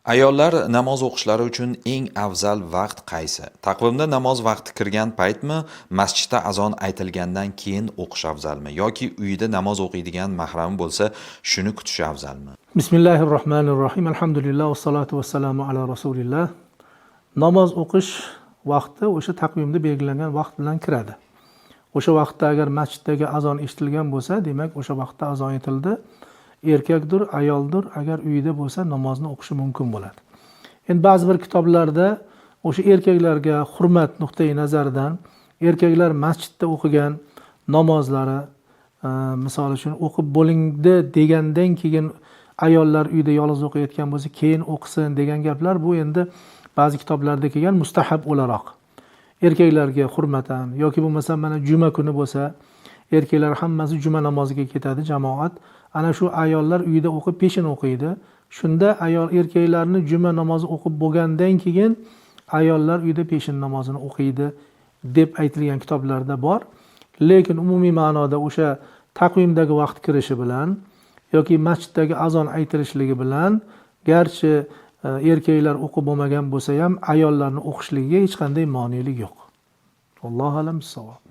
Ayollar namoz o'qishlari uchun eng afzal vaqt qaysi? Taqvimda namoz vaqti kirgan paytmi, masjidda azon aytilgandan keyin o'qish afzalmi yoki uyida namoz o'qiydigan mahrami bo'lsa, shuni kutish afzalmi? Bismillahi rohmanir rohim. Alhamdulillah vassalotu vassalamu ala rasulillah. Namoz o'qish vaqti o'sha taqvimda belgilangan vaqt bilan kiradi. O'sha vaqtda agar masjiddagi azon eshitilgan bo'lsa, demak, o'sha vaqtda azon aytildi. Erkakdir, ayoldir, agar uyida bo'lsa, namozni o'qishi mumkin bo'ladi. Endi ba'zi bir kitoblarda o'sha erkaklarga hurmat nuqtai nazaridan erkaklar masjidda o'qigan namozlari, misol uchun, o'qib bo'lindi degandan keyin ayollar uyda yolg'iz o'qiyotgan bo'lsa, keyin o'qisin degan gaplar, bu endi ba'zi kitoblarda kelgan mustahab o'laroq, erkaklarga hurmatan yoki bo'lmasa mana juma kuni bo'lsa, erkaklar hammasi juma namoziga ketadi jamoat, ana shu ayollar uyda o'qib, peshin o'qiydi. Shunda ayol erkaklarni juma namozi o'qib bo'lgandan keyin ayollar uyda peshin namozini o'qiydi deb aytilgan kitoblarda bor. Lekin umumiy ma'noda o'sha taqvimdagi vaqt kirishi bilan yoki masjiddagi azon aytilishligi bilan, garchi erkaklar o'qib bo'lmagan bo'lsa ham, ayollarni o'qishligiga hech qanday monelik yo'q. Allohu alam bissavob.